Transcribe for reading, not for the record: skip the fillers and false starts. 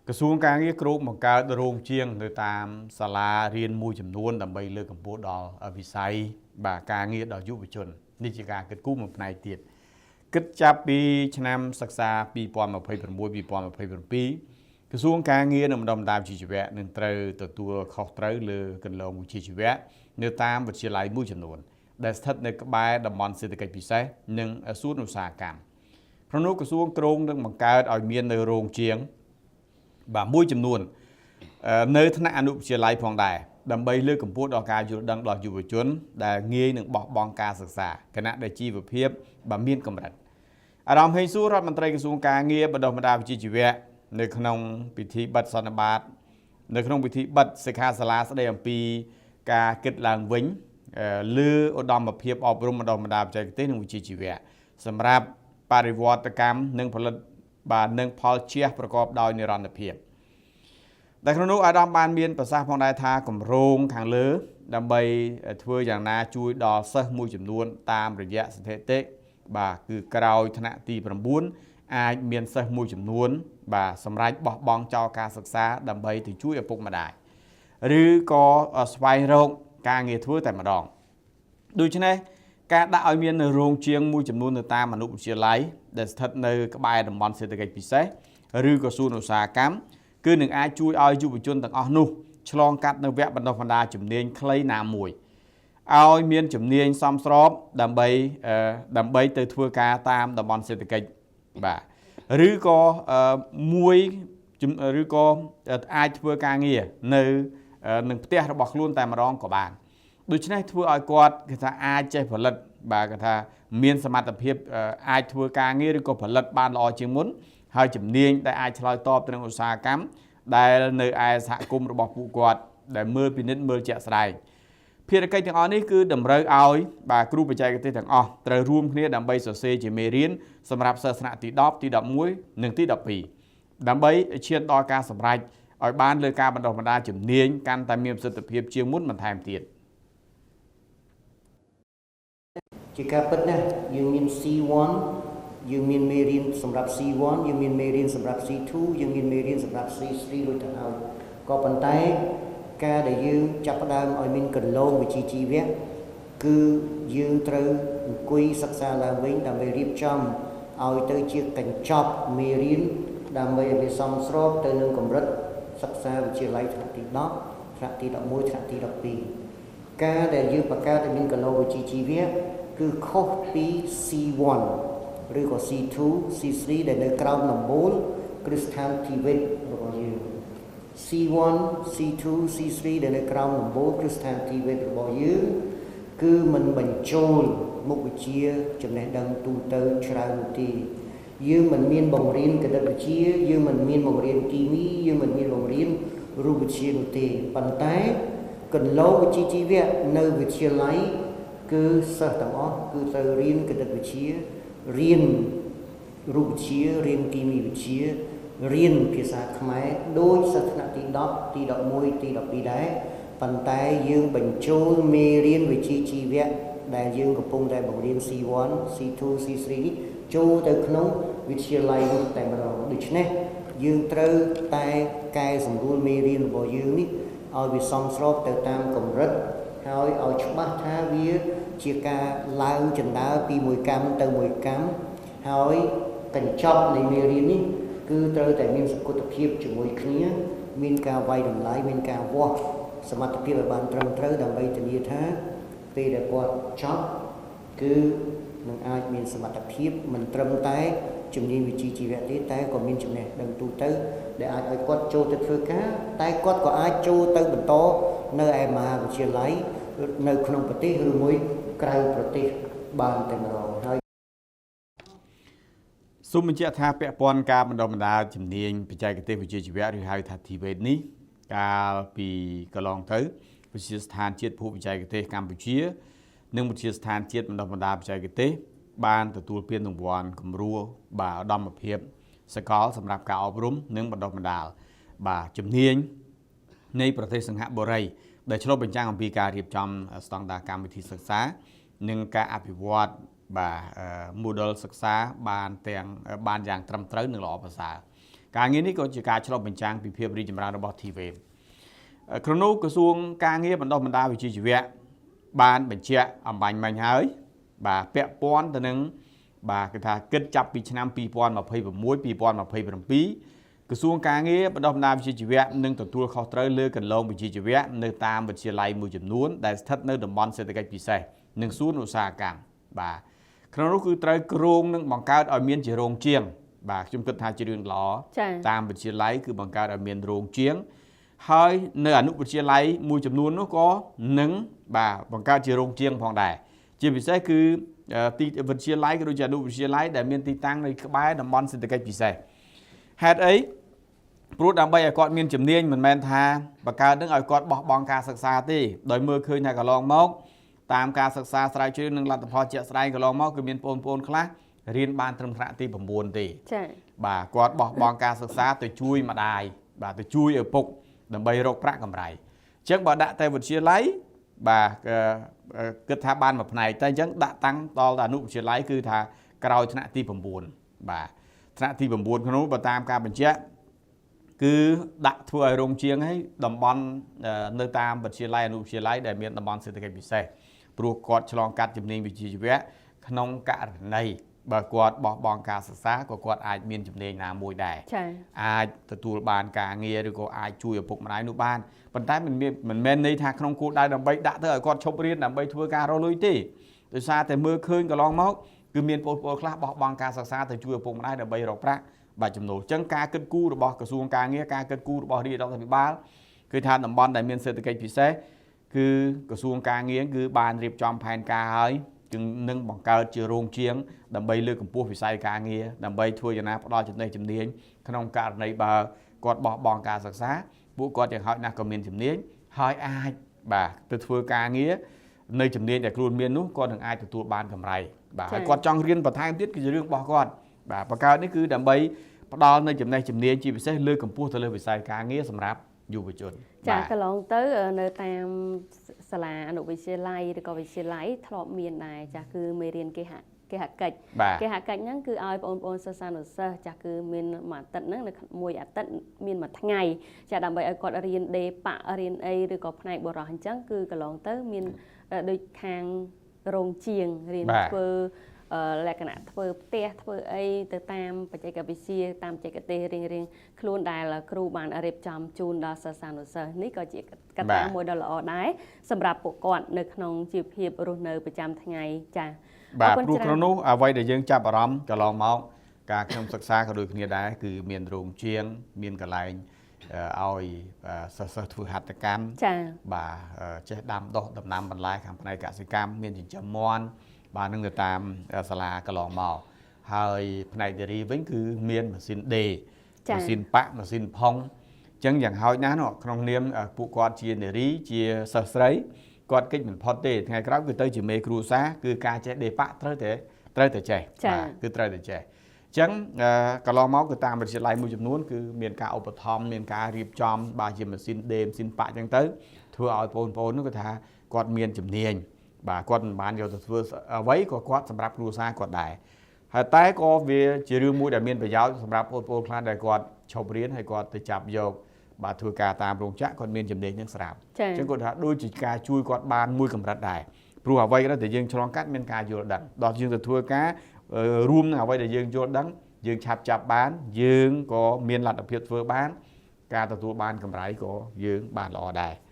ក្រសួងការងារគ្រោងបង្កើតរោងជាងនៅតាមសាលារៀនមួយចំនួនដើម្បីលើកកម្ពស់ដល់វិស័យបាទការងារដល់យុវជននេះជាការគិតគូរមួយផ្នែកទៀតគិតចាប់ពីឆ្នាំសិក្សា2026 2027ក្រសួងការងារនិងបណ្ដុះបណ្ដាលវិជ្ជាជីវៈនឹងត្រូវទទួលខុសត្រូវលើគន្លងវិជ្ជាជីវៈនៅតាមវិទ្យាល័យមួយចំនួនដែលស្ថិតនៅក្បែរតំបន់សេដ្ឋកិច្ចពិសេសនិងសួនឧស្សាហកម្មក្នុងនោះក្រសួងគ្រោងនឹងបង្កើតឲ្យមាននៅរោងជាងបាទមួយចំនួននៅថ្នាក់អនុវិទ្យាល័យផងដែរដើម្បីលើកកម្ពស់ដល់ការយល់ដឹងដល់យុវជន ដែលងាយនឹងបោះបង់ការសិក្សាខណៈដែលជីវភាពបាទមានកម្រិតអារម្មណ៍ហេងសួររដ្ឋមន្ត្រីក្រសួងការងារបណ្ដុះបណ្ដាលវិជ្ជាជីវៈនៅក្នុងពិធីបិទសន្និបាតនៅក្នុងពិធីបិទសិក្ខាសាលាស្ដីអំពីការគិតឡើងវិញលើឧត្តមភាពអប់រំបណ្ដុះបណ្ដាលបច្ចេកទេសនិងវិជ្ជាជីវៈសម្រាប់បរិវត្តកម្មនិងផលិតបាទនិងផលជះប្រកបដោយនិរន្តរភាពដែលក្នុងនោះអាដាមបានមានប្រសាសន៍ផងដែរថាគម្រោងខាងលើដើម្បីធ្វើយ៉ាងណាជួយដល់សិស្សមួយចំនួនតាមរយៈស្ថិតិបាទគឺក្រោយថ្នាក់ទី9អាចមានសិស្សមួយចំនួន បាទសម្រាប់បោះបង់ចោលការសិក្សាដើម្បីទៅជួយឪពុកម្ដាយឬក៏ស្វែងរកការងារធ្វើតែម្ដងដូច្នេះការដាក់ឲ្យមាននៅរោងជាងមួយចំនួននៅតាមអនុវិទ្យាល័យដែលស្ថិតនៅក្បែរតំបន់សេដ្ឋកិច្ចពិសេសឬក៏សួនឧស្សាហកម្មគឺនឹងអាចជួយឲ្យយុវជនទាំងអស់នោះឆ្លងកាត់នៅវគ្គបណ្ដុះបណ្ដាលជំនាញខ្លីណាមួយឲ្យមានជំនាញសមស្របដើម្បីដើម្បីទៅធ្វើការតាមតំបន់សេដ្ឋកិច្ចបាទឬក៏មួយឬក៏អាចធ្វើការងារនៅនឹងផ្ទះរបស់ខ្លួនតែម្ដងក៏បានដូច្នេះធ្វើឲ្យគាត់គេថាអាចចេះផលិតបាទគេថាមានសមត្ថភាពអាចធ្វើការងារឬក៏ផលិតបានល្អជាងមុនហើយជំនាញដែលអាចឆ្លើយតបទៅនឹងឧស្សាហកម្មដែលនៅឯសហគមន៍របស់ពួកគាត់ដែលមើលពិនិត្យមើលជាក់ស្ដែងភារកិច្ចទាំងអស់នេះគឺតម្រូវឲ្យបាទគ្រូបច្ចេកទេសទាំងអស់ត្រូវរួមគ្នាដើម្បីសរសេរជាមេរៀនសម្រាប់សិស្សថ្នាក់ទី10ទី11និងទី12ដើម្បីឈានដល់ការសម្រេចឲ្យបានលើការបណ្ដុះបណ្ដាលជំនាញកាន់តែមានប្រសិទ្ធភាពជាងមុនបន្ថែមទៀត ជាការពិតណាស់យើងមាន C1 យើងមានមេរៀនសម្រាប់ C1 យើងមានមេរៀនសម្រាប់ C2 យើងមានមេរៀនសម្រាប់ C3 រួចទៅហើយក៏ប៉ុន្តែការដែលយើងចាប់ផ្ដើមឲ្យមានកន្លងវិជ្ជាជីវៈគឺយើងត្រូវអង្គុយសិក្សាឡើងវិញដើម្បីរៀបចំឲ្យទៅជាកញ្ចប់មេរៀនដើម្បីឲ្យវាសមស្របទៅនឹងកម្រិតសិក្សាវិទ្យាល័យថ្នាក់ទី10ថ្នាក់ទី11ថ្នាក់ទី12ការដែលយើងបង្កើតឲ្យមានកន្លងវិជ្ជាជីវៈគឺខុសពី C1 ឬក៏ C2 C3 ដែលនៅក្រោមដំបូលគ្រឹះស្ថាន TVET របស់យើង C1 C2 C3 ដែលនៅក្រោមដំបូលគ្រឹះស្ថាន TVET របស់យើងគឺមិនបញ្ចូលមុខវិជ្ជាចំណេះដឹងទូទៅច្រើននោះទេយើងមិនមានបង្រៀនគណិតវិទ្យាយើងមិនមានបង្រៀនគីមីយើងមិនមានបង្រៀនរូបវិទ្យានោះទេប៉ុន្តែកន្លងវិជ្ជាជីវៈនៅវិទ្យាល័យគឺសិស្សទាំងអស់គឺត្រូវរៀនគណិតវិទ្យារៀនរូបវិទ្យារៀនគីមីវិទ្យារៀនភាសាខ្មែរដូចសិស្សថ្នាក់ទី10ទី11ទី12ដែរប៉ុន្តែយើងបញ្ចូលមេរៀនវិជ្ជាជីវៈដែលយើងកំពុងតែបង្រៀន C1 C2 C3 នេះចូលទៅក្នុងវិទ្យាល័យនោះតែម្ដងដូច្នេះយើងត្រូវតែកែសម្រួលមេរៀនរបស់យើងនេះឲ្យវាសមស្របទៅតាមកម្រិតហើយឲ្យច្បាស់ថាវាជាការឡើងជណ្ដើរពីមួយកម្មទៅមួយកម្មហើយកញ្ចប់នៃមេរៀននេះគឺត្រូវតែមានសង្គតភាពជាមួយគ្នាមានការវាយតម្លៃមានការវាស់សមត្ថភាពឲ្យបានត្រឹមត្រូវដើម្បីធានាថាពេលដែលគាត់ចប់គឺនឹងអាចមានសមត្ថភាពមិនត្រឹមតែជំនាញវិជ្ជាជីវៈទេតែក៏មានចំណេះដឹងទូទៅដែលអាចឲ្យគាត់ចូលទៅធ្វើការតែគាត់ក៏អាចចូលទៅបន្តនៅឯមហាវិទ្យាល័យនៅក្នុងប្រទេសឬមួយក្រៅប្រទេសបានតែម្ដងហើយ សូមបញ្ជាក់ថាពាក់ព័ន្ធការបណ្ដុះបណ្ដាលជំនាញបច្ចេកទេសវិជ្ជាជីវៈឬហៅថា TVET នេះកាលពីកន្លងទៅវិទ្យាស្ថានជាតិភូមិបច្ចេកទេសកម្ពុជា និងវិទ្យាស្ថានជាតិបណ្ដុះបណ្ដាលបច្ចេកទេសបានទទួលពានរង្វាន់គំរូបាទឧត្តមភាពសកលសម្រាប់ការអប់រំនិងបណ្ដុះបណ្ដាលបាទជំនាញនៃប្រទេសសិង្ហបុរីដែលឆ្លុះបញ្ចាំងអំពីការរៀបចំស្តង់ដារកម្មវិធីសិក្សា និងការអភិវឌ្ឍបាទ model សិក្សាបានទាំងបានយ៉ាងត្រឹមត្រូវនិងល្អប្រសើរ ការងារនេះក៏ជាការឆ្លុះបញ្ចាំងពីភាពរីកចម្រើនរបស់ TVET ក្នុងនោះក្រសួងការងារបណ្ដុះបណ្ដាលវិជ្ជាជីវៈបានបញ្ជាក់អំបញ្ញមិញហើយបាទពាក់ព័ន្ធទៅនឹងបាទគេថាគិតចាប់ពីឆ្នាំ2026 2027ក្រសួងការងារបណ្ដុះបណ្ដាលវិជ្ជាជីវៈនឹងទទួលខុសត្រូវលើគន្លងវិជ្ជាជីវៈនៅតាមវិទ្យាល័យមួយចំនួនដែលស្ថិតនៅតំបន់សេដ្ឋកិច្ចពិសេសនិងសួនឧស្សាហកម្មបាទក្នុងនោះគឺត្រូវគ្រោងនឹងបង្កើតឲ្យមានជារោងជាងបាទខ្ញុំគិតថាជារឿងល្អតាមវិទ្យាល័យគឺបង្កើតឲ្យមានរោងជាងហើយនៅអនុវិទ្យាល័យមួយចំនួននោះក៏នឹងបាទបង្កើតជារោងជាងផងដែរជាពិសេសគឺទីវិទ្យាល័យក៏ដូចជាអនុវិទ្យាល័យដែលមានទីតាំងនៅក្បែរតំបន់សេដ្ឋកិច្ចពិសេសហេតុអីព្រោះដើម្បីឲ្យគាត់មានជំនាញមិនមែនថាបង្កើតនឹងឲ្យគាត់បោះបង់ការសិក្សាទេដោយមើលឃើញថាកន្លងមកតាមការសិក្សាស្រាវជ្រាវនិងលទ្ធផលជាក់ស្ដែងកន្លងមកគឺមានបងប្អូនខ្លះរៀនបានត្រឹមថ្នាក់ទី9ទេចា៎បាទគាត់បោះបង់ការសិក្សាទៅជួយម្ដាយបាទទៅជួយឪពុកដើម្បីរកប្រាក់កម្រៃអញ្ចឹងបើដាក់តែវិទ្យាល័យបាទគិតថាបានមួយផ្នែកតែអញ្ចឹងដាក់តាំងដល់អនុវិទ្យាល័យគឺថាក្រោយថ្នាក់ទី9បាទថ្នាក់ទី9ក្នុងបើតាមការបញ្ជាក់គឺដាក់ធ្វើឲ្យរោងជាងឲ្យតំបន់នៅតាមវិទ្យាល័យអនុវិទ្យាល័យដែលមានតំបន់សេដ្ឋកិច្ចពិសេសព្រោះគាត់ឆ្លងកាត់ជំនាញវិជ្ជាជីវៈក្នុងករណីបើគាត់បោះបង់ការសិក្សាក៏គាត់អាចមានជំនាញណាមួយដែរអាចទទួលបានការងារឬក៏អាចជួយឪពុកម្ដាយនោះបានប៉ុន្តែមិនមែនន័យថាក្នុងគោលដៅដើម្បីដាក់ទៅឲ្យគាត់ឈប់រៀនដើម្បីធ្វើការរកលុយទេដោយសារតែមើលឃើញកន្លងមកគឺមានបងប្អូនខ្លះបោះបង់ការសិក្សាទៅជួយឪពុកម្ដាយដើម្បីរកប្រាក់បាទចំណូលអញ្ចឹងការគិតគូររបស់ក្រសួងការងារការគិតគូររបស់រាជរដ្ឋាភិបាលគឺថាតំបន់ដែលមានសេដ្ឋកិច្ចពិសេសគឺក្រសួងការងារគឺបានរៀបចំផែនការហើយនឹងបង្កើតជារោងជាងដើម្បីលើកកម្ពស់វិស័យការងារដើម្បីធ្វើយ៉ាងណាផ្ដល់ចំណេះជំនាញក្នុងករណីបើគាត់បោះបង់ការសិក្សាពួកគាត់យ៉ាងហោចណាស់ក៏មានជំនាញហើយអាចបាទទៅធ្វើការងារនៅជំនាញដែលខ្លួនមាននោះគាត់នឹងអាចទទួលបានកម្រៃបាទហើយគាត់ចង់រៀនបន្ថែមទៀតគឺជារឿងរបស់គាត់បាទបង្កើតនេះគឺដើម្បីផ្ដល់នៅចំណេះជំនាញជាពិសេសលើកកម្ពស់ទៅលើវិស័យការងារសម្រាប់យុវជនចាកន្លងទៅនៅតាមសាលាអនុវិទ្យាល័យឬក៏វិទ្យាល័យធ្លាប់មានដែរចាគឺមេរៀនគេហកិច្ចគេហកិច្ចហ្នឹងគឺឲ្យបងប្អូនសិស្សានុសិស្សចាគឺមានមួយអាទិត្យហ្នឹងនៅមួយអាទិត្យមានមួយថ្ងៃចាដើម្បីឲ្យគាត់រៀនដេប៉ាក់រៀនអីឬក៏ផ្នែកបុរសអញ្ចឹងគឺកន្លងទៅមានដូចខាងរោងជាងរៀនធ្វើលក្ខណៈធ្វើផ្ទះធ្វើអីទៅតាមបច្ចេកវិទ្យាតាមបច្ចេកទេសរៀងៗខ្លួនដែលគ្រូបានរៀបចំជូនដល់សិស្សានុសិស្សនេះក៏ជាកត្តាមួយដ៏ល្អដែរសម្រាប់ពួកគាត់នៅក្នុងជីវភាពរស់នៅប្រចាំថ្ងៃចា៎បាទព្រោះក្នុងនោះអ្វីដែលយើងចាប់អារម្មណ៍កន្លងមកការខ្ញុំសិក្សាក៏ដូចគ្នាដែរគឺមានរោងជាងមានកន្លែងឲ្យសិស្សធ្វើហត្ថកម្មចា៎បាទចេះដាំដុះដំណាំបន្លែខាងផ្នែកកសិកម្មមានចិញ្ចឹមមាន់បាទនឹងទៅតាមសាលាកន្លងមកហើយផ្នែកនារីវិញគឺមានម៉ាស៊ីនដេម៉ាស៊ីនប៉ាក់ម៉ាស៊ីនផុងអញ្ចឹងយ៉ាងហោចណាស់នោះក្នុងនាមពួកគាត់ជានារីជាសិស្សស្រីគាត់គេចមិនផុតទេថ្ងៃក្រោយគឺទៅជាមេគ្រួសារគឺការចេះដេប៉ាក់ត្រូវតែចេះបាទគឺត្រូវតែចេះអញ្ចឹងកន្លងមកគឺតាមវិទ្យាល័យមួយចំនួនគឺមានការឧបត្ថម្ភមានការរៀបចំបាទជាម៉ាស៊ីនដេម៉ាស៊ីនប៉ាក់អញ្ចឹងទៅធ្វើឲ្យបងប្អូននោះគាត់ថាគាត់មានជំនាញបាទគាត់មិនបានយកទៅធ្វើអ្វីក៏គាត់សម្រាប់គ្រួសារគាត់ដែរហើយតែក៏វាជារឿងមួយដែលមានប្រយោជន៍សម្រាប់បងប្អូនខ្លះដែលគាត់ឈប់រៀនហើយគាត់ទៅចាប់យកបាទធ្វើការតាមរោងចក្រគាត់មានជំនាញនឹងស្រាប់អញ្ចឹងគាត់ថាដូចជាការជួយគាត់បានមួយកម្រិតដែរព្រោះអ្វីក៏ដោយតែយើងឆ្លងកាត់មានការយល់ដឹងដល់យើងទៅធ្វើការរួមនឹងអ្វីដែលយើងយល់ដឹងយើងឆាប់ចាប់បានយើងក៏មានលទ្ធភាពធ្វើបានការទទួលបានកម្រៃក៏យើងបានល្អដែរ